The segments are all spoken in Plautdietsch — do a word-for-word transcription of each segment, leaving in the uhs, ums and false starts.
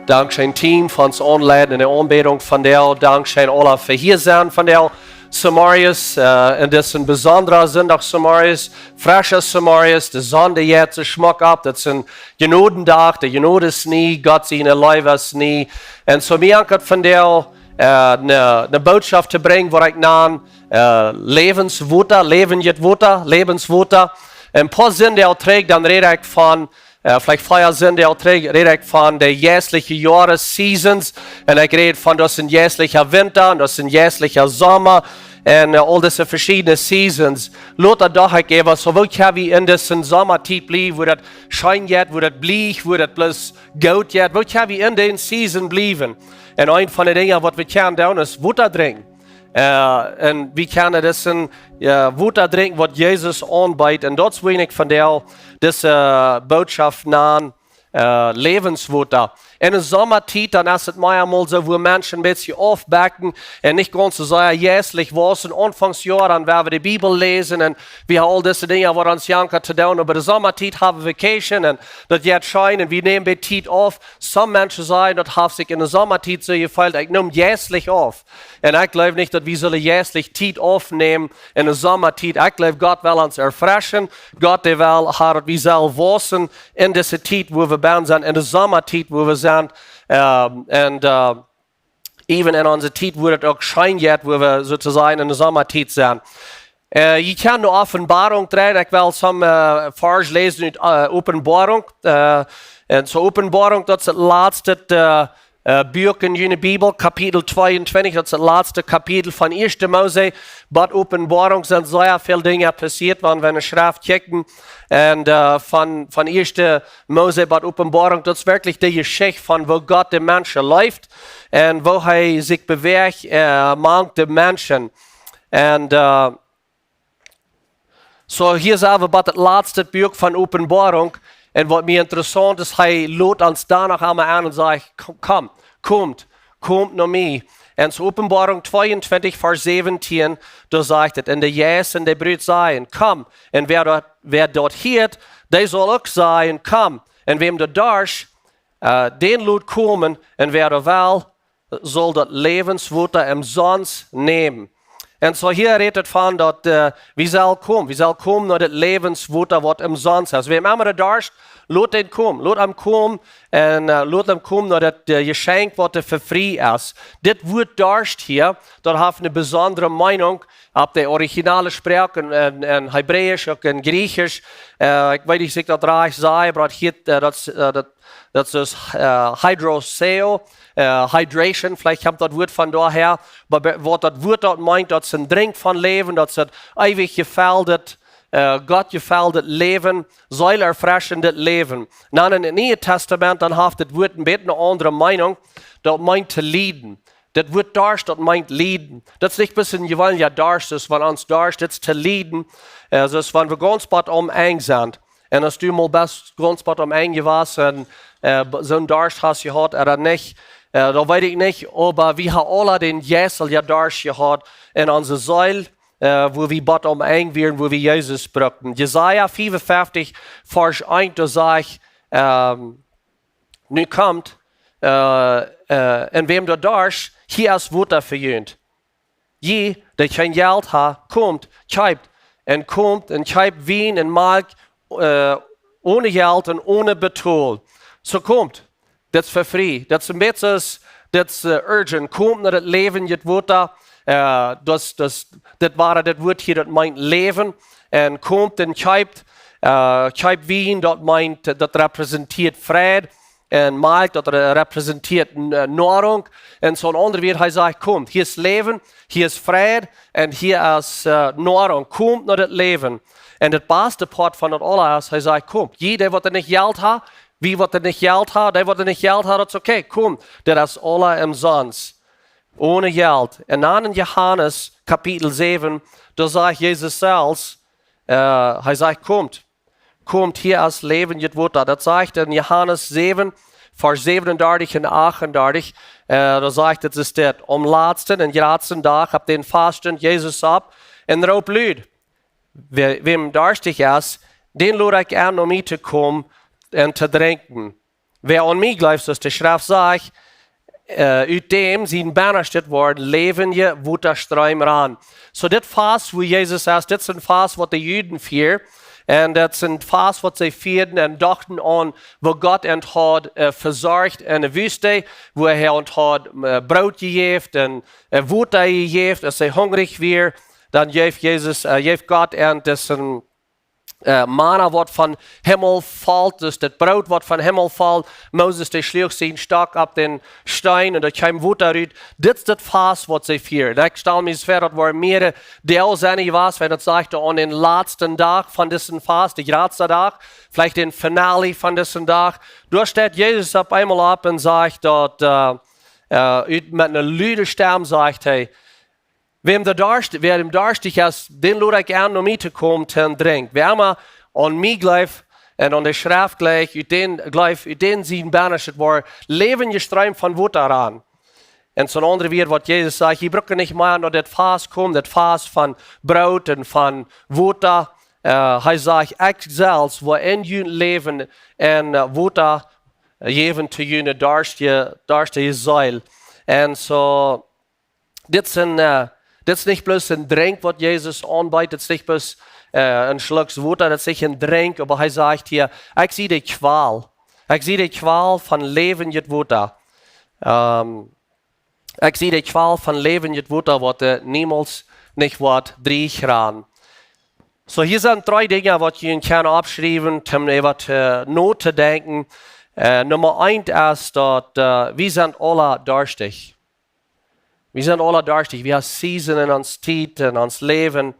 Dankscheen Team fa ons aunleiden en de Aunbädunk vondoag. Dankscheen aule fa hia sennen vondoag. Zemorjes, äh, un dit es een besondra Sindach zemorjes, frescha zemorjes, de Sonn jeit soo schmock opp. Dit es een Jnodendach, de Jnod es nie, Gott siene Leew es nie. Un soo mie ankot vondoag, äh, ne, ne Bootschoft to brinjen, waut ekj nan, äh, Läwenswota, läwendjet Wota, Läwenswota. Een poa Sindach trigj, dan räd ekj von, äh, veleicht vea Sindach trigj, räd ekj von de jeistliche Joaresseasons. Un ekj räd von, daut es een jeistlicha Winta, un daut es een jeistlicha Somma. Un, äh, aul dise veschiedne Seasons. Lota docht ekj äwa, soo woo kjenn wie en dise Sommatiet bliewen, woo daut scheen jeit, woo daut blich, woo daut bloos goot jeit. Woo kjenn wie en dise Season bliewen? Un eent von de Dinja, waut wie kjennen doonen, es Wota drinkjen. Äh, un wie kjennen dise, äh, Wota drinkjen, waut Jesus aunbeet. Un daut es, woo ekj vondoag dise, äh, Bootschoft nan, äh, Läwenswota. En de Sommatiet, dan es et mau emol soo, woo Menschen een bät aufbakjen un nich gaunz soo sea jeistlich wausen. Aunfangs Joa, dan woa wie de Bibel läsen un wie haben aul dise Dinja, waut ons jankot to doonen. Oba de Sommatiet haben wie Vacation un daut jeit scheen un wie nämen de Tiet auf. Some Menschen sajen, daut haft sikj en de Sommatiet soo jefeelt, ekj neem jeistlich auf. Un ekj jleew nich, daut wie sellen jeistlich Tiet aufnämen en de Sommatiet. Ekj jleew, Gott well ons erfreschen. Gott, dee well, Herr, daut wie sellen wausen en dise Tiet, woo wie bennen sent, en de Sommatiet, woo wie sent. Ähm, un, äh, even en onse Tiet, woo et uk scheen jeit, woo wie soo to sajen en de Sommatiet sent. Äh, jie kjennen de Openboarunk dreien. Ekj well some, äh, Varsch läsen ut, äh, Openboarunk. Äh, un soo Openboarunk, daut es daut latste, äh, äh, Buak en june Bibel, Kapitel tweeuntwintich, daut es daut latste Kapitel von Ieeschte Mose. Bat Openboarunk sent sea väl Dinja passieet, wan wie en de Schreft kjikjen. Un, äh, von, von Ieeschte Mose bat Openboarunk, daut es werkjlich de Jeschicht von woo Gott de Menschen leeft un woo hee sikj bewäacht, äh, mank de Menschen. Un, äh, soo, hia sent wie bie daut latste Buak von Openboarunk. Un waut mie interessaunt es, hee lot ons doano emma aun un sajcht: "Komm, komm, komt, komt no mie." Un soo Openboarunk tweeuntwintich, Varsch säwentieen, doa sajcht et: "Un de Jeist un de Brut sajen: Komm." Un wäa daut, wäa daut hieet, dee saul uk sajen: Komm. Un wäm daut darscht, äh, dän lot komen, un wäa daut well, saul daut Läwenswota omsonst nämen. Un soo hia rät et von daut, äh, wie sellen komen, wie sellen komen no daut Läwenswota, waut omsonst es. Wäm emma daut darscht, lot dän komen, lot am komen un, äh, lot am komen no daut, äh, Jeschenkj, waut doa fa frie es. Dit Wuat darscht hia, daut haft eene besondre Meinunk opp de originale Sproak, en, en, en Hebräisch, uk en Griechsch. Äh, ekj weet nich, aus ekj daut rajcht saj, oba daut hieet, äh, daut, äh, daut daut es, äh, hydroseo, äh, hydration, veleicht kjemt daut Wuat von doahäa, oba be-, waut daut Wuat daut meent, daut es een Drinkj von Läwen, daut es daut eewich jefeldet, äh, Gott jefeldet Läwen, seelerfreschendet Läwen. Dan en daut Niee Tastament, dan haft daut Wuat een bät eene aundre Meinunk, daut meent to lieden. Daut Wuat darscht, daut meent lieden. Daut es nich bloos een jeweenelja Darscht, daut es wan ons darscht, daut es to lieden, äh, daut es wan wie gaunz bat aum Enj sent. Un aus du mol best gaunz bat aum Enj jewast un, äh, b-, soon Darscht hast jehaut, ooda nich, äh, daut weet ekj nich, oba wie haben aule dän jeisteljen Darscht jehaut en onse Seel, äh, wua wie bat aum Enj wieren, wua wie Jesus bruckten. Jesaja fiefenfeftich, Varsch eent, doa sajcht, ähm, nu komt, äh, äh, un wäm daut darscht, hia es Wota fa junt. Jie, dee kjeen Jelt haben, komt, kjeept, un komt un kjeept Wien un Malkj, äh, one Jelt un one Betolen. Soo komt, daut es fa frie. Daut es een bät, daut es, äh, urgent. Komt no daut läwendje Wota, äh, daut, daut, daut wea daut Wuat hia, daut meent Läwen. Un komt un kjeept, äh, kjeept Wien, daut meent, daut repräsentieet Fräd. Un Malkj, daut re-, repräsentieet, äh, Noarunk. Un soo een aundret Wuat, hee sajcht: Komt, hia es Läwen, hia es Fräd un hia es, äh, Noarunk. Komt no daut Läwen. Un daut baste Poat von daut aules es, hee sajcht: Komt, jie, dee waut nich Jelt haben, wie waut nich Jelt haben, dee waut nich Jelt haben, daut es okay, komt, daut es aules omsonst. One Jelt. Un dan en Johanes Kapitel säwen, doa sajcht Jesus selfst, äh, hee sajcht: Komt, komt, hia es läwendje Wota. Daut sajcht en Johanes säwen, Varsch säwenundartich un achtundartich. Äh, doa sajcht et, es dit: Aum latsten un jratsten Dach, opp dän Fast stunt Jesus opp un roopt lud: Wäa, wäm darstich es, dän lod ekj en, no mie to komen un to drinkjen. Wäa aun mie jleeft, soo aus de Schreft sajcht, äh, ut däm sien Bennaschtet woaren läwendje Wotastroom rannen. Soo dit Fast, wua Jesus es, dit es een Fast, waut de Juden fieren. Un dit es een Fast, waut see fieren un dochten aun, woo Gott an haud, äh, vesorcht enne Wüste, wua hee an haud, äh, Broot jejäft un, äh, Wota jejäft, aus see hungrich wieren, dan jeef Jesus, äh, jeef Gott an, dit es een äh, Manna, waut vom Himmel foll, daut es daut Broot, waut vom Himmel foll. Moses, dee schluach sienen Stock opp dän Steen un doa kjeem Wota rut. Dit es daut Fast, waut see fieren. Ekj stal mie väa, daut woaren mea Doag sennen jewast, wan daut sajcht, aun dän latsten Dach von disen Fast, de jratsta Dach, veleicht dän Finale von disen Dach. Doa steit Jesus opp eemol opp un sajcht daut, äh, äh, ut, met eene lude Stemm sajcht hee, wäa de Darscht, wäa dän Darscht es, dän lod ekj en, no mie to komen, to drinkjen. Wäa emma aun mie jleeft un aun de Schreft jleeft, ut dän, jleeft, ut dän sien Bennaschtet woaren läwendje Stroom von Wota rannen. Un soo een aundret Wuat, waut Jesus sajcht, jie brucken nich mea no dit Fast komen, dit Fast von Broot un von Wota. Äh, hee sajcht, ekj selfst woa en junt läwen un, äh, Wota jäwen to june darschtje, darschtje Seel. Un soo, dit es een, äh, dit es nich bloos een Drinkj, waut Jesus aunbieet, dit es nich bloos, äh, een Schluck Wota, dit es nich een Drinkj, oba hee sajcht hia, ekj sie de Kjwal. Ekj sie de Kjwal von läwendjet Wota. Ähm, ekj sie de Kjwal von läwendjet Wota, waut, äh, niemols nich woat drieech rannen. Soo, hia sent dree Dinja, waut jie kjennen oppschriewen, om äwa, äh, notodenkjen. Äh, Numma eent es daut, äh, wie sent aula darschtich. Wie sent aula darschtich. Wie haben Season en ons Tiet, en ons Läwen.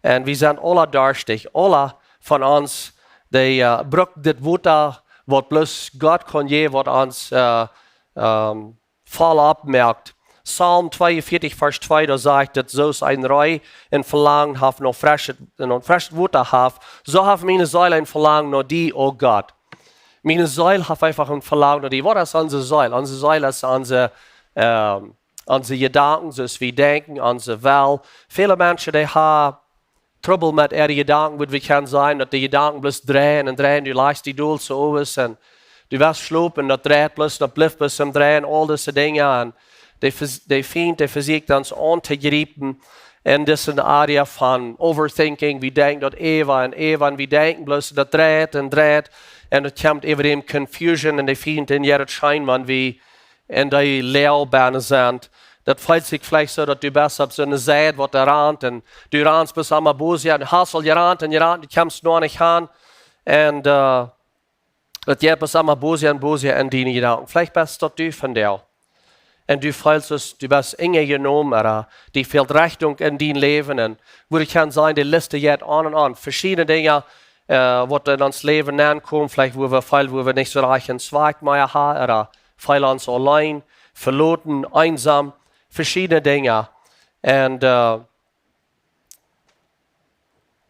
Un wie sent aula darschtich. Aula von ons, dee, äh, brukt dit Wota, waut bloos Gott kaun jäwen, waut ons, äh, ähm, voll oppmoakt. Psalm tweeunvieetich, Varsch twee, doa sajcht et, soo aus een Ree een Velangen haft no freschet, no freschet Wota haft, soo haft miene Seel een Velangen no die, o Gott. Miene Seel haft eefach een Velangen no die. Waut es onse Seel? Onse Seel es onse, ähm, onse Jedanken, soo aus wie denkjen, onse Well. Väle Menschen, dee haben Trubbel met äare Jedanken, wudd wie kjennen sajen, daut de Jedanken bloos dreien un dreien, du lajchst die dol soo owes un du woascht schlopen, daut dreit bloos, daut blift bloos aum dreien, aul dise Dinja. Un de Fis-, de Fient, dee vesieekjt ons auntojriepen en dise Area von overthinking. Wie denkjen daut äwa un äwa un wie denkjen bloos, daut dreit un dreit. Un et kjemt äwa däm confusion un de Fient, un jo, daut schient, wan wie en dee Loag bennen sent. Daut feelt sikj veleicht soo, daut du best opp soone Sied, waut doa rant, un du ranst bat emma bosja, un du hast aul jerant un jerant, du kjemst noch nich aun. Un, äh, daut jeit bat emma bosja un bosja en diene Jedanken. Veleicht best daut du vondoag. Un du feelst, daut du best enjenomen, ooda die fält Rechtunk en dien Läwen. Un woo ekj kaun sajen, de List jeit aun un aun. Veschiedne Dinja, äh, waut en ons Läwen aunkomen, veleicht wua wie feelen, wua wie nich soo rajcht een Zwakj mea haben, ooda feelen ons auleen, veloten, eensom, veschiedne Dinja. Un, äh,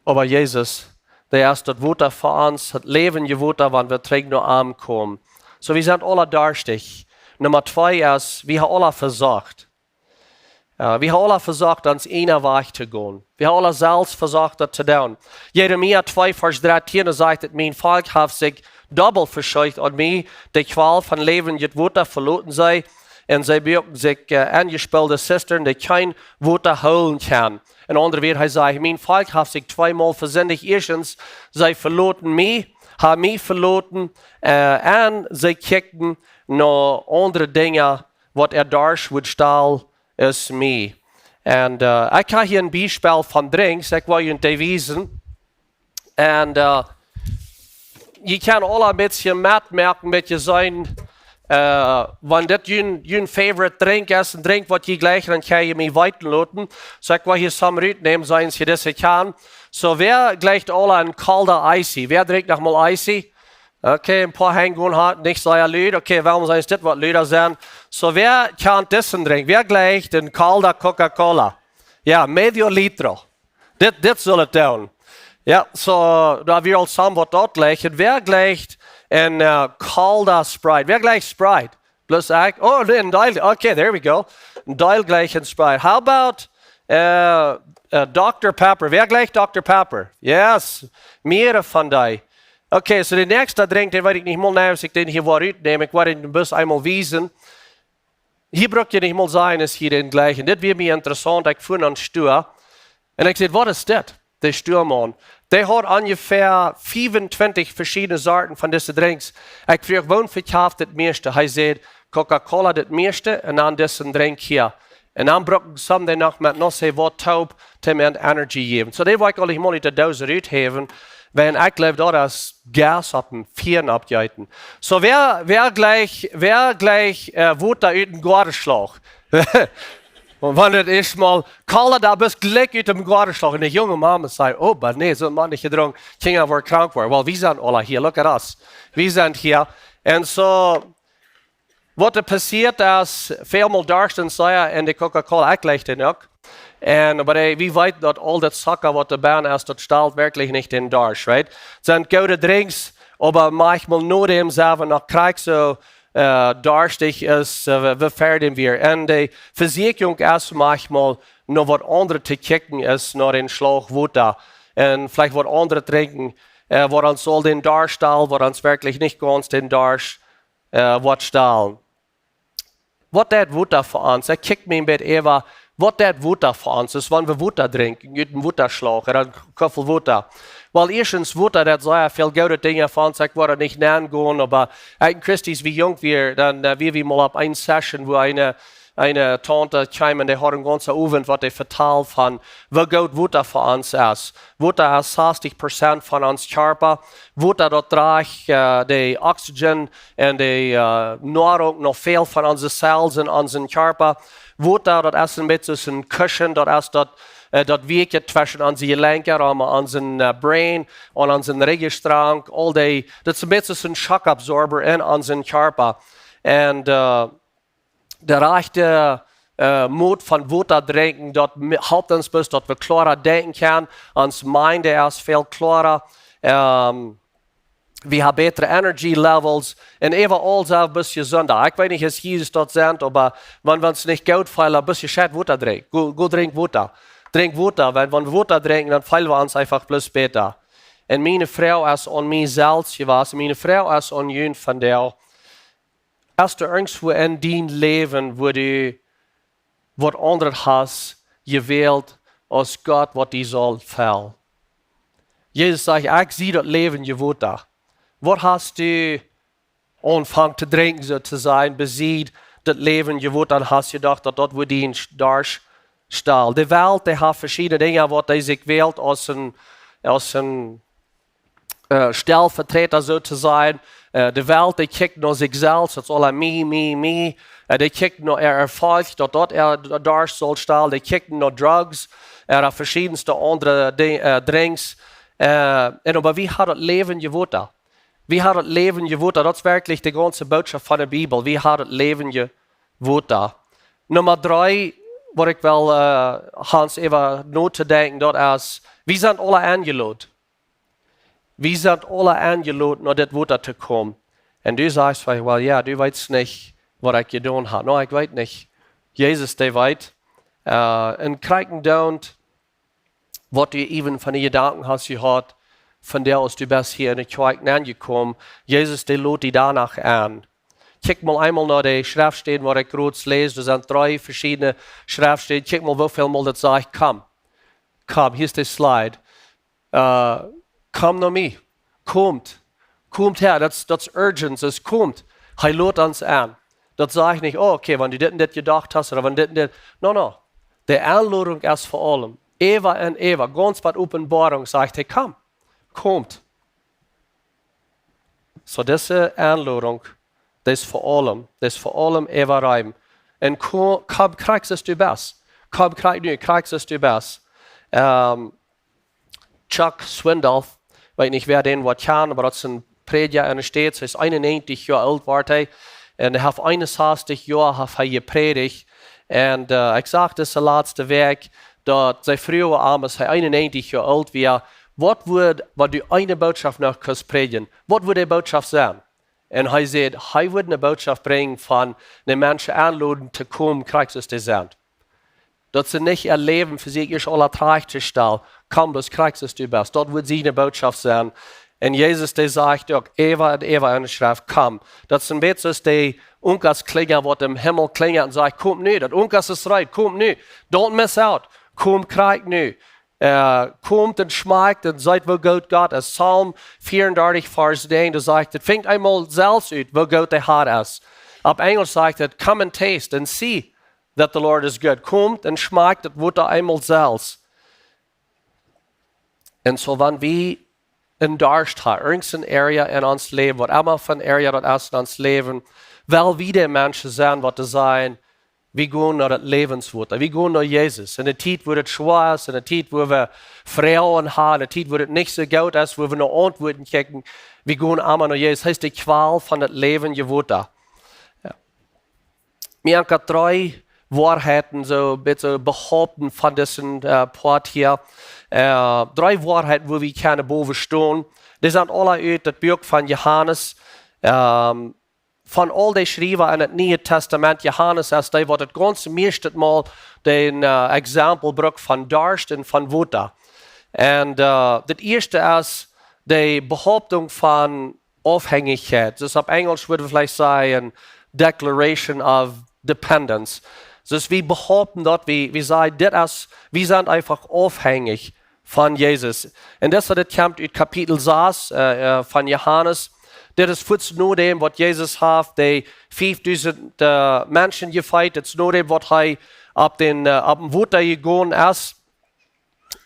oba Jesus, dee es daut Wota fa ons, daut läwendje Wota, wan wie trigj no am komen. Soo, wie sent aula darschtich. Numma twee es, wie haben aula vesocht. Äh, wie haben aula vesocht, ons eenen Wajch to gonen. Wie haben aula selfst vesocht, daut to doonen. Jeremia twee, Varsch dartieen, doa sajcht et, mien Volkj haft sikj dobbelt veschuldicht aun mie, de Kjwal von läwendjet Wota veloten see, un see buagen sikj, äh, enjespolde Zisternen, dee kjeen Wota hoolen kjennen. En aundre Wieed, hee sajcht, mien Volkj haft sikj tweemol vesindicht. Ieeschtens, see veloten mie, haben mie veloten, äh, un see kjikjten no aundre Dinja, waut äa Darscht wudd stillen aus mie. Un, äh, ekj hab hia een Biespel von Drinks, ekj well junt dee wiesen. Un, äh, jie kjennen aula een bät metmoaken, een bät seenen, äh, wan dit jun, jun favorite Drink es, een Drink, waut jie jlikjen, dan kjenn jie mie weeten loten. Soo, ekj well hia some rutnämen, soo aus jie dise kjanen. Soo, wäa jlikjt aula een kolda Icy? Wäa drinkjt noch mol Icy? Okay, een poa Henj gonen haft, nich sea lud. Okay, wuarom sent dit waut luda sennen? Soo, wäa kjant disen Drink? Wäa jlikjt een kolda Coca-Cola? Jo, medio litro. Dit, dit saul et doonen. Jo, soo, doa wia aul some waut daut jlikjt. Wäa jlikjt een, äh, kolda Sprite? Wäa jlikjt Sprite? Bloos ekj? Oh, nä, een Deel. Okay, there we go. Een Deel jlikjt een Sprite. How about, äh, äh, Dokta Pepper? Wäa jlikjt Dokta Pepper? Yes. Mea von dee. Okay, so de näakjste Drinkj, dän weet ekj nich mol, aus ekj dän hia woa rutnämen, ekj woa dän bloos eemol wiesen. Hia bruck jie nich mol seenen, es hia dän jlikjen. Dit wia mie interessaunt, ekj fua aun Stua. Un ekj säd: "Waut es dit?" De Stuamaun, dee haud onjefäa fiefuntwintich veschiedne Sorten von dise Drinks. Ekj fruach: "Woon vekjeft daut mieeschte?" Hee säd: "Coca-Cola daut mieeschte un dan disen Drinkj hia." Un dan brucken see dän noch met no soo waut toop, toom an Energie jäwen. So, dee wull ekj aul nich mol ut de Doos ruthäwen, wiels ekj jleew, daut es Gas opp een Fia oppjeeten. So, wäa, wäa jlikjt, wäa jlikjt, äh, Wota ut een Goadenschlauch? Un wan daut ieescht mol Cola, daut es jlikj ut dän Goadenschlauch. Un de junge Mama säd: "Oh, oba nä, soo mau nich jedrunken. Kjinja woaren krank woaren." Well, wie sent aula hia, look at us. Wie sent hia. Un so, waut doa passieet es, väl mol Darscht un soo, un de Coca-Cola, ekj jlikj dän uk. Un, oba dee, wie weeten, daut aul daut Zocka, waut doa bennen es, daut stalt werkjlich nich dän Darscht, right? Sent goode Drinks, oba maunchmol no däm selfst noch krakjt soo, äh, darschtich aus, äh, wie, wie ver däm wieren. Un de Vesieekjunk es maunchmol, no waut aundret to kjikjen aus no dän Schlauch Wota. Un veleicht waut aundret drinkjen, äh, waut ons saul dän Darscht stallen, waut ons werkjlich nich gaunz dän Darscht, äh, woat stalen. Waut deit Wota fa ons? Ekj kjikj mie een bät äwa, waut deit Wota fa ons? Daut es, wan wie Wota drinkjen, ut een Wotaschlauch, ooda een Kuffel Wota. Well, ieeschtens, Wota, daut sent sea väl goode Dinja fa ons, ekj woa doa nich nengonen, oba ekj un Christy, aus wie junk wieren, dan, äh, wieren wie mol opp eene Session, wua eene, eene Taunte kjeem un dee haud een gaunzen Owent, waut dee vetald von, woo goot Wota fa ons es. Wota es sastich Prozent von ons Kjarpa. Wota, daut drajcht, äh, de Oxygen un de, äh, Noarunk no väl von onse Zellen en onsen Kjarpa. Wota, daut es een bät soo aus een Cushion, daut es daut, äh, daut Wäakje tweschen onse Jelenkja, om onsen, äh, Brain un onsen Rigjenstrank, aul dee, daut es een bät soo aus een Shock Absorber en onsen Kjarpa. Un, äh, de rajchte, äh, Mot von Wota drinkjen, daut mi-, halpt ons bloos, daut wie kloara denkjen kjennen. Ons mind es väl kloara. Ähm, wie haben bätre Energy Levels. Un äwaaul sent wie een bät jesunta. Ekj weet nich, aus jie daut sent, oba wan wie ons nich goot feelen, een bät scheit Wota drinkjen. Go, go drink Wota. Drink Wota. Wan, wan wie Wota drinkjen, dan feelen wie ons eefach bloos bäta. Un miene Froag es aun mie selfst jewast, miene Froag es aun junt vondoag: Es doa irjentwua en dien Läwen, wua du waut aundret hast jewält aus Gott, waut die saul fellen? Jesus sajcht: "Ekj sie daut läwendje Wota." Waut hast du aunjefongen to drinkjen, soo to sajen, besied daut läwendje Wota, un hast jedocht, daut daut wudd dien Darscht stallen? De Welt, dee haft veschiedne Dinja, waut dee sikj wält aus een, aus een äh, Stellvertreter, soo to sajen. Äh, de Welt, dee kjikjt no sikj selfst, daut es aula mie, mie, mie. Äh, dee kjikjt no äa Erfolg, daut daut äa Darscht saul stallen. Dee kjikjt no Drugs, äh, veschiedne aundre Di-, äh, Drinks. Äh, un oba wie haben daut läwendje Wota. Wie haben daut läwendje Wota. Daut es werkjlich de gaunze Bootschoft von de Bibel. Wie haben daut läwendje Wota. Numma dree, waut ekj well, äh, Hans, äwa notodenkjen, daut es, wie sent aula enjelot. Wie sent aula enjelot, no dit Wota to komen. Un du sajchst veleicht: "Well, jo, du weetst nich, waut ekj jedonen hab." No, ekj weet nich. Jesus, dee weet. Äh, un kjikjen doont, waut du even von de Jedanken hast jehaut, von dee, aus du best hia en de Kjoakj aunjekomen. Jesus, dee lot die doano en. Kjikj mol eemol no de Schreftstäden, waut ekj groz läs. Doa sent dree veschiedne Schreftstäden. Kjikj mol, woo väl mol daut sajcht: "Komm. Komm, hia es de Slide." Äh, "Komm no mie. Komt. Komt häa." Daut es, daut es urgent, es: "Komt." Hee lot ons en. Daut sajcht nich: "Oh, okay, wan du dit un dit jedocht hast, ooda wan dit un dit." No, no. De Enlodunk es fa aulem. Äwa un äwa. Gaunz bie Openboarunk sajcht hee: "Komm. Komt." So, dise Enlodunk, dee es fa aulem, dee es fa aulem äwareim. Un ko-, komm krakjt soo aus du best. Komm krakjt nu, krakjt soo aus du best. Ähm, Chuck Swindoll, weet nich, wäa dän woat kjanen, oba daut es een Prädja en de States. Hee es eenunnäajentich Joa oolt, woat hee. Un hee haft eenunsastich Joa haft hee jeprädicht. Un, äh, ekj sach dise latste Wäakj, daut see fruagen am, aus hee eenunnäajentich Joa oolt wia: "Waut wudd, wan du eene Bootschoft noch kust prädjen, waut wudd de Bootschoft sennen?" Un hee säd, hee wudd eene Bootschoft brinjen von de Menschen enloden to komen, krakjt soo aus dee sent. Daut see nich äa Läwen fa sikj ieescht aula trajcht to stalen. Komm, bloos krakjt soo aus du best. Daut wudd siene Bootschoft sennen. Un Jesus, dee sajcht uk äwa un äwa enne Schreft: "Komm." Daut es een bät soo aus dee Unkas Kjlinja, waut em Himmel kjlinjat un sajcht: "Komt nu, daut Unkas es reed, komt nu. Don't miss out. Komt krakjt nu. Äh, komt un schmakjt un seet, woo goot Gott es." Psalm vierendartich, Varsch eent, doa sajcht et: "Finjt eemol selfst ut, woo goot de Herr es." Opp Enjelsch sajcht et: "Come and taste and see that the Lord is good." Komt un schmakjt daut Wota eemol selfst. Un soo, wan wie een Darscht haben, irjent een Area en ons Läwen, waut emma fa een Area daut es en ons Läwen, well wie de Menschen sennen, waut to sajen: "Wie gonen no daut Läwenswota, wie gonen no Jesus." En de Tiet, wua et schwoa es, en de Tiet, wua wie Froagen haben, en de Tiet, wua et nich soo goot es, wua wie no Auntwuaten kjikjen, wie gonen emma no Jesus. Hee es de Kjwal von daut läwendje Wota. Jo. Mie ankjat dree Woarheiten, soo een bät behaupten von disen, äh, Poat hia. Äh, dree Woarheiten, wua wie kjennen bowen stonen. Dee sent aula ut daut Buak von Johanes. Ähm, von aul de Schriewa en daut Niee Tastament, Johanes es dee, waut daut gaunz mieeschte Mol dän, äh, Example brukt von Darscht un von Wota. Un, äh, daut ieeschte es de Behauptung von Aufhängichkeit. Soo opp Enjelsch wudd wie veleicht sajen, declaration of dependence. Soo wie behaupten daut, wie, wie sajen, dit es, wie sent eefach aufhängich von Jesus. Un dit, daut kjemt ut Kapitel sas, äh, äh, von Johanes. Dit es fuaz no däm, waut Jesus haft de fiefdusent, äh, Menschen jefeet. Dit es no däm, waut hee opp dän, äh, opp dän Wota jegonen es.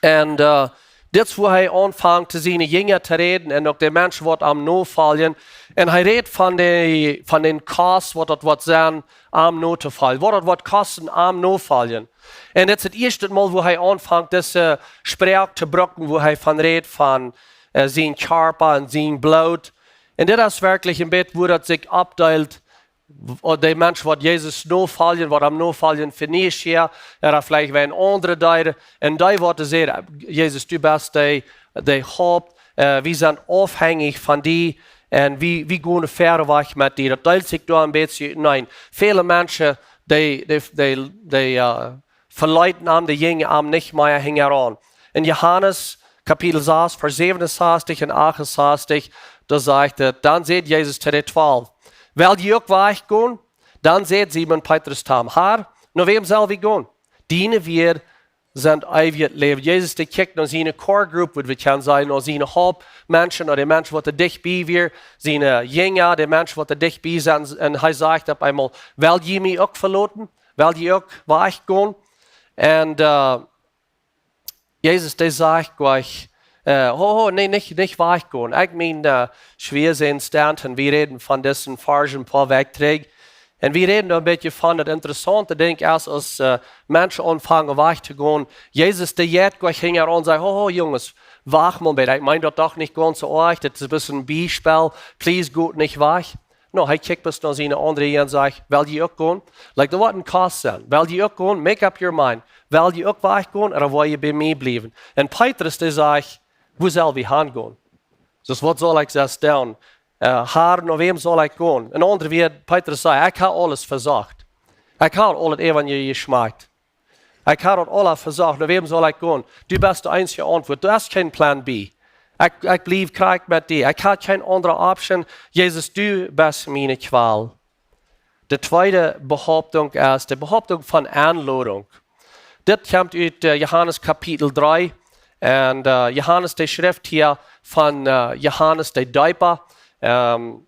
Un, äh, dit es, wua hee aunfangt, to siene Jinja to räden un uk de Menschen, waut am nofoljen. Un hee rät von de, von dän Kost, waut daut woat sennen, am notofoljen. Waut daut woat kosten, am notofoljen. Un dit es daut ieeschte Mol, wua hee aunfangt, dise Sproak to brucken, wua hee von rät, von, äh, sien Kjarpa un sien Bloot. Un dit es werkjlich een bät, wua daut sikj oppdeelt, w-, de Menschen, waut Jesus nofoljen, waut am nofoljen, fa näakjstet Joa, ooda veleicht wäa een aundra deed, un dee, waut sajen: "Jesus, du best dee, dee Haupt, äh, wie sent aufhängich von die, un wie, wie gonen wieda wajch met die." Daut deelt sikj doa een bät utenaunda. Väle Menschen, dee, dee, dee, dee, äh, veleeten am, dee jinjen am nich mea hinjaraun. En Johanes Kapitel sas, Varsch säwenunsastich un achtensastich, doa sajcht et: Dan säd Jesus to de Twalw: "Well jie uk wajchgonen?" Dan säd Simon Petrus to am: "Herr, no wäm sell wie gonen? Diene Wieed sent eewjet Läwen." Jesus, dee kjikjt no siene core group, wudd wie kjennen sajen, no siene Hauptmenschen, no de Menschen, waut doa dicht bie wieren, siene Jinja, de Menschen, waut doa dicht bie sent. Un hee sajcht opp eemol: "Well jie mie uk veloten? Well jie uk wajchgonen?" Un, äh, Jesus, dee sajcht jlikj: "Äh, ho, ho, nä, nich, nich wajchgonen." Ekj meen, äh, Schwiestaund, un wie räden von disen Varsch een poa Wäakj trigj. Un wie räden doa een bät von daut interessaunte Dinkj es, aus, äh, Menschen aunfangen wajch to gonen. Jesus, dee jeit jlikj hinjaraun un sajcht: "Ho, ho, Junges, wacht mol een bät. Ekj meen daut doch nich gaunz soo oajch. Dit es bloos een Biespel. Please, got nich wajch." No, hee kjikjt bloos no siene aundre un sajcht: "Well jie uk gonen?" Like, daut woat een Kost sennen. "Well jie uk gonen? Make up your mind. Well jie uk wajchgonen, ooda well jie bie mie bliewen?" Un Petrus, dee sajcht: "Wua sell wie hangonen? Soo waut saul ekj sest doonen? Äh, Herr, no wäm saul ekj gonen?" En aundre Wieed, Petrus sajcht: "Ekj hab aules vesocht. Ekj hab aul daut Evanjeelium jeschmakjt. Ekj hab daut aules vesocht. No wäm saul ekj gonen? Du best de eensje Auntwuat. Doa es kjeen Plan B. Ekj, ekj bliew krakjt met die. Ekj hab kjeen aundre Option. Jesus, du best miene Kjwal." De tweede Behauptung es de Behauptung von Enlodunk. Dit kjemt ut, äh, Johanes Kapitel dree. Un, äh, Johanes, dee schrift hia von, äh, Johanes de Deepa. Ähm,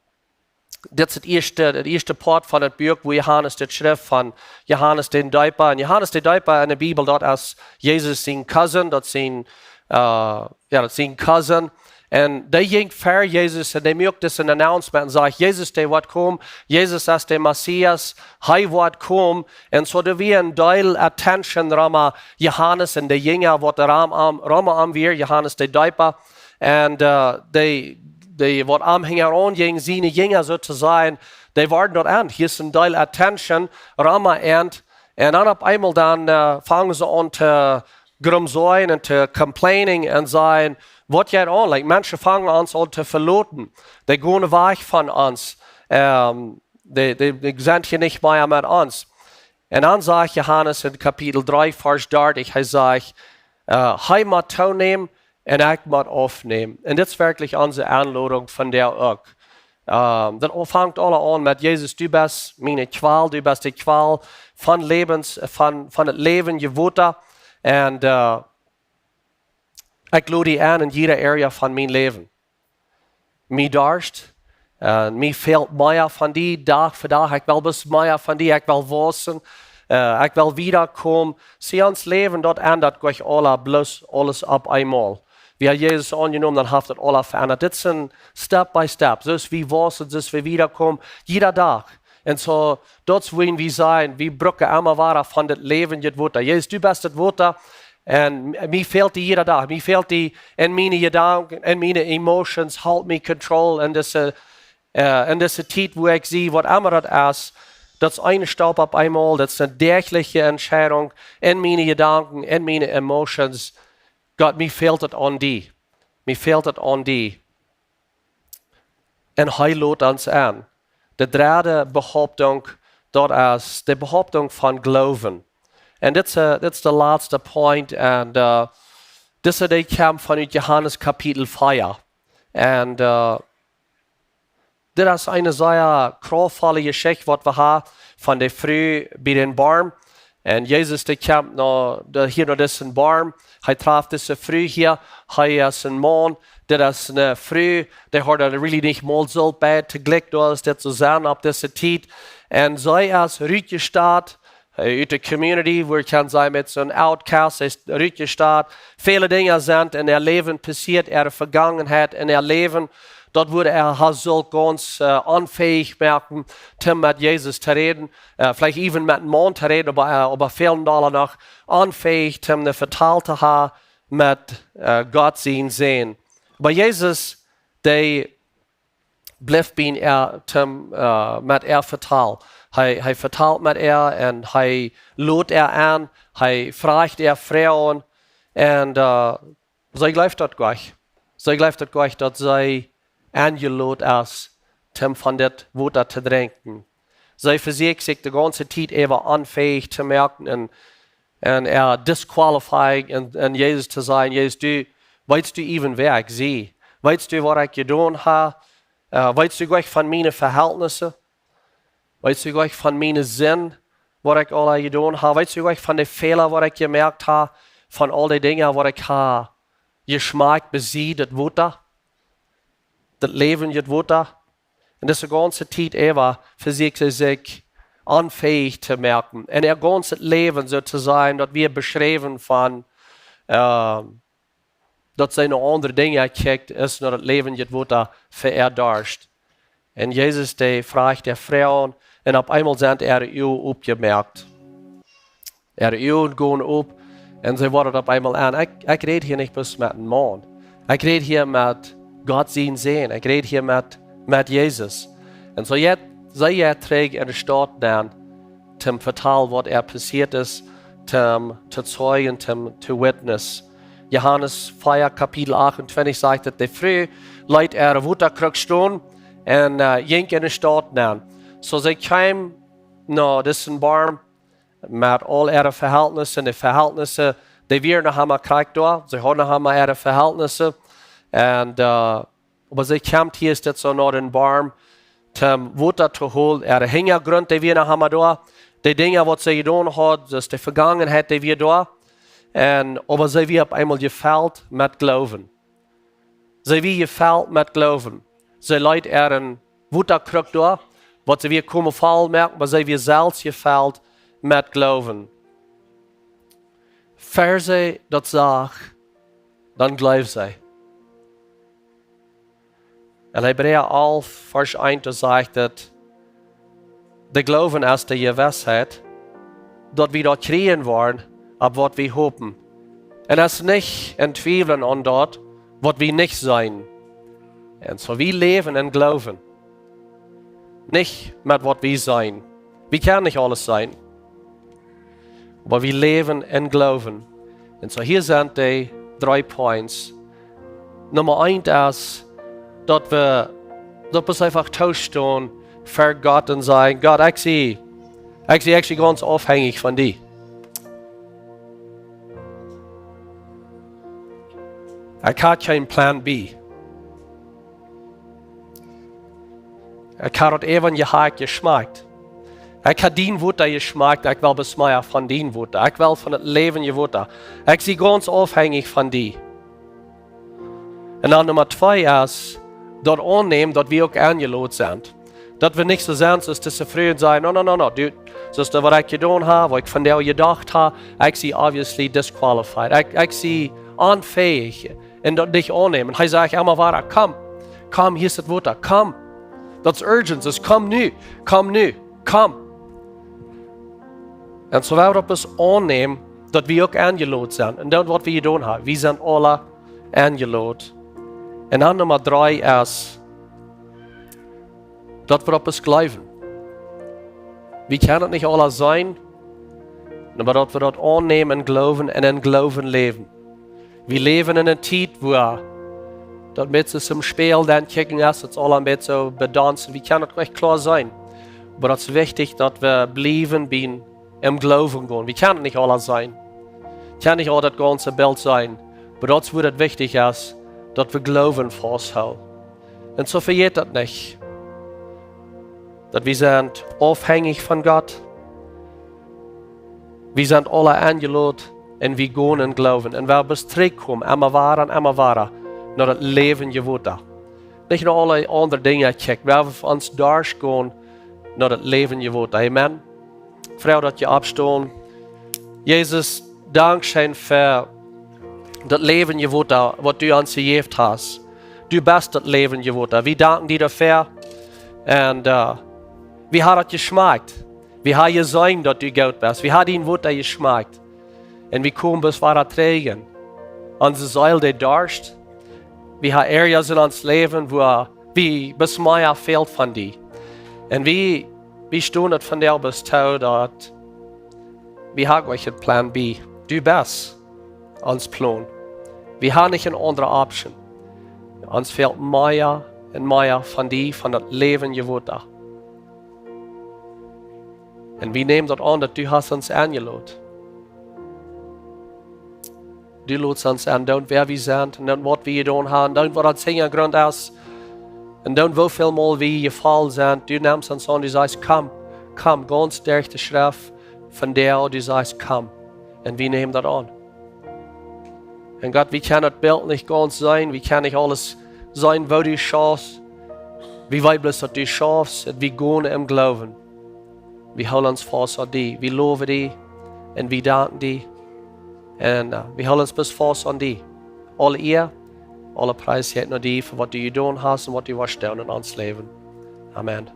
dit es daut ieeschte, daut ieeschte Poat von daut Buak, wua Johanes dit schrift, von Johanes dän Deepa. Un Johanes de Deepa en de Bibel, daut es Jesus sien Cousin, daut sien, äh, jo, daut sien Cousin. Un dee jinkj ver Jesus un dee muak disen Announcement un säd: "Jesus, dee woat komen. Jesus es de Messias. Hee woat komen." Un soo doa wia een Deel Attention rom Johanes un de Jinja, waut rom am, rom am wieren, Johanes de Deepa. Un, äh, dee, dee waut am hinjaraun jinjen, siene Jinja soo to sajen, dee wieren doa aun. Hia es een Deel Attention rom an. Un dan opp eemol dan, äh, fangen see aun to grumsen un to complaining un sajen: "Waut jeit aun? Like, Menschen fangen ons aun to veloten. Dee gonen wajch von ons. Ähm, dee, dee, dee sent hia nich mea met ons." Un dan sajcht Johanes en Kapitel dree, Varsch dartich, hee sajcht, äh: "Hee mott toonämen, Un ekj mott aufnämen. Un dit es werkjlich onse Enlodunk von dee uk. Ähm, daut fangt aula aun met: Jesus, du best miene Kjwal, du best de Kjwal von Läwens, von, von daut läwendje Wota. Un, äh, ekj lod die en en jiede Area von mien Läwen. Mie darscht, äh, mie fält mea von die, Dach fa Dach. Ekj well bloos mea von die, ekj well wausen, äh, ekj well wiedakomen. See, ons Läwen, daut endat nich aula bloos aules opp eemol. Wie haben Jesus aunjenomen, dan haft daut aula veendat. Dit es een Step by Step. Soo aus wie wausen, soo aus wie wiedakomen, jieda Dach. Un soo, daut es woo wie sent. Wie brucken emma wada von daut läwendje Wota. Jesus, du best daut Wota. Un mie fält die jieda Dach. Mie fält die en miene Jedanken, en miene Emotions. Hold me control en dise, äh, en dise Tiet, woo ekj sie, waut emma daut es. Daut es een Stap opp eemol. Daut es eene däachliche Entscheidunk en miene Jedanken, en miene Emotions. Gott, mie fält daut aun die. Mie fält daut aun die. Un hee lodt ons en. De dredde Behauptunk, daut es de Behauptunk von Gloowen. Un dit es, äh, dit es de latste Punkt. Un, äh, dise, dee kjemt von ut Johanes Kapitel vea. Un, äh, dit es eene sea kraftvolle Jeschicht, waut wie haben von de Fru bie dän Borm. Un Jesus, dee kjemt no, de, hia no disen Borm. Hee traft dise Fru hia. Hee es een Maun. Dit es eene Fru, dee haud really nich mol Sult bie, to Jlikj, daut es dit soo sennen opp dise Tiet. Un see es rutjestat, äh, ut de Community, woo kaun see met soon Outcast, see es rutjestat. Väle Dinja sent en äa Läwen passieet, äare Vegangenheit en äa Läwen. Daut wudd äa, äa Sult gaunz, äh, onfäich moaken, om met Jesus to räden. Äh, veleicht even met een Maun to räden, oba, äh, oba väl dolla noch onfäich, om een Vetal to haben met, äh, Gott sien Sän. Oba Jesus, dee blift bie äa, om, äh, met äa vetalen. Hee, hee vetalt met äa un hee lodt äa en, hee fruacht äa Froagen. Un, äh, see jleeft daut nich. See jleeft daut nich, daut see enjelot es, om von dit Wota to drinkjen. See vesieekjt sikj de gaunze Tiet äwa onfäich to moaken un, un äa disqualifying en, en Jesus to sajen: Jesus, du, weetst du even, wäa ekj sie? Weetst du, waut ekj jedonen hab? Äh, weetst du nich von miene Vehältnisse? Weetst du nich von miene Sind, waut ekj aula jedonen hab? Weetst du nich von de Fäla, waut ekj jemoakt hab? Von aul de Dinja, waut ekj hab jeschmakjt, bie die, daut Wota, daut läwendje Wota? Un dise gaunze Tiet äwa vesieekjt see sikj onfäich to moaken. Un äa gaunzet Läwen, soo to sajen, daut wia beschräwen von, äh, daut see no aundre Dinja kjikjt, es no daut läwendje Wota fa äa Darscht. Un Jesus, dee fruacht äa Froagen, un opp eemol sent äare Uagen opjemoakt. Äare Uagen gonen op, un see woaren opp eemol en. Ekj, ekj räd hia nich bloos met een Maun. Ekj räd hia met Gott sien Sän. Ekj räd hia met, met Jesus. Un soo jeit, see jeit trigj en de Staut nenn, om to vetalen, waut doa passieet es, om to zeijen, om to witness. Johanes vea, Kapitel achtuntwintich sajcht, daut de Fru leet äare Wotakruck stonen un, äh, jinkj en de Staut nenn. Soo see kjeem no disen Borm met aul äare Vehältnisse, un de Vehältnisse, dee wieren noch emma krakjt doa. See hauden noch emma äare Vehältnisse. Un, äh, oba see kjemt hia, es dit soo, no dän Borm, om Wota to holen. Äa Hinjagrunt, dee wia noch emma doa. De Dinja, waut see jedonen haud, daut es de Vegangenheit, dee wia doa. Un, oba see wia opp eemol jefelt met Gloowen. See wia jefelt met Gloowen. See leet äare Wotakruck doa, waut see wia komen voll moaken, oba see wia selfst jefelt met Gloowen. Ea see daut sach, dan jleewd see. En Hebräa alf, Varsch eent, doa sajcht et: De Gloowen es de Jewissheit, daut wie daut kjrieen woaren, opp waut wie hopen. Un es nich een Twiewlen aun daut, waut wie nich seenen. Un soo, wie läwen en Gloowen. Nich met waut wie seenen. Wie kjennen nich aules seenen. Oba wie läwen en Gloowen. Un soo, hia sent de dree Points. Numma eent es, daut wie, daut wie eefach tostonen ver Gott un sajen: Gott, ekj sie, ekj sie actually gaunz aufhenjich von die. Ekj hab kjeen Plan B. Ekj hab daut Evanjelium jeschmakjt. Ekj hab dien Wota jeschmakjt, ekj well bloos mea von dien Wota. Ekj well von daut läwendje Wota. Ekj sie gaunz aufhenjich von die. Un dan Numma twee es, daut aunnämen, daut wie uk enjelot sent. Daut wie nich soo sent, soo aus dise Fru un sajen: "No, no, no, no, du, soo aus waut ekj jedonen hab, waut ekj von die jedocht hab, ekj sie obviously disqualified. Ekj, ekj sie onfähich." Un daut nich aunnämen. Hee sajcht emma wada: "Komm, komm, hia es daut Wota, komm." Daut es urgent, es: "Komm nu, komm nu, komm." Un soo wie daut bloos aunnämen, daut wie uk enjelot sent. Un dan waut wie jedonen haben, wie sent aule enjelot. Un dan Numma dree es, daut wie daut bloos jleewen. Wie kjennen daut nich aule seenen, oba daut wie daut aunnämen un jleewen un em Jleewen läwen. Wie läwen en eene Tiet, wua daut met soo een Spieejel dan kjikjen es, daut es aul een bät soo bedaunst. Wie kjennen daut nich kloa seenen. Oba daut es wichtich, daut wie bliewen bie em Jleewen gonen. Wie kjennen nich aule seenen. Kjennen nich aul daut gaunze Bilt seenen. Oba daut es, wua daut wichtich es, daut wie Jleewen fausthoolen. Un soo vejät daut nich, daut wie sent aufhenjich von Gott. Wie sent aule enjelot un wie gonen em Jleewen. Un wie bloos trigjkomen, emma wada un emma wada, no daut läwendje Wota. Nich no aule aundre Dinja kjikjen. Wie haben ons derchgonen no daut läwendje Wota. Amen. Froag, daut jie oppstonen. Jesus, dankscheen fa daut läwendje Wota, waut du ons jejäft hast. Du best daut läwendje Wota. Wie danken die doafäa. Un, äh, wie haben daut jeschmakjt. Wie haben jeseenen, daut du goot best. Wie haben dien Wota jeschmakjt. Un wie komen bloos wada trigj. Onse Seel, dee darscht. Wie haben Areas en ons Läwen, wua wie bloos mea fält von die. Un wie, wie stonen daut vondoag bloos too, daut wie haben nich een Plan B. Du best ons Plon. Wie haben nich eene aundre Option. Ons fält mea un mea von die, von daut läwendje Wota. Un wie nämen daut aun, daut du hast ons enjelot. Du lotst ons en, dan wäa wie sent, un dan waut wie jedonen haben, dan waut ons Hinjagrunt es, un dan woo väl mol wie jefollen sent. Du nemst ons aun, du sajchst: "Komm, komm", gaunz derch de Schreft, von doa, du sajchst: "Komm." Un wie nämen daut aun. Un Gott, wie kjennen daut Bilt nich gaunz seenen, wie kjennen nich aules seenen, woo du schaufst. Wie weeten bloos, daut du schaufst, un wie gonen em Jleewen. Wie hoolen ons faust aun die, wie lowen die un wie danken die. Un, äh, wie hoolen ons bloos faust aun die. Aule Ea, aule Pries jeit no die fa waut du jedonen hast un waut du woascht doonen en ons Läwen. Amen.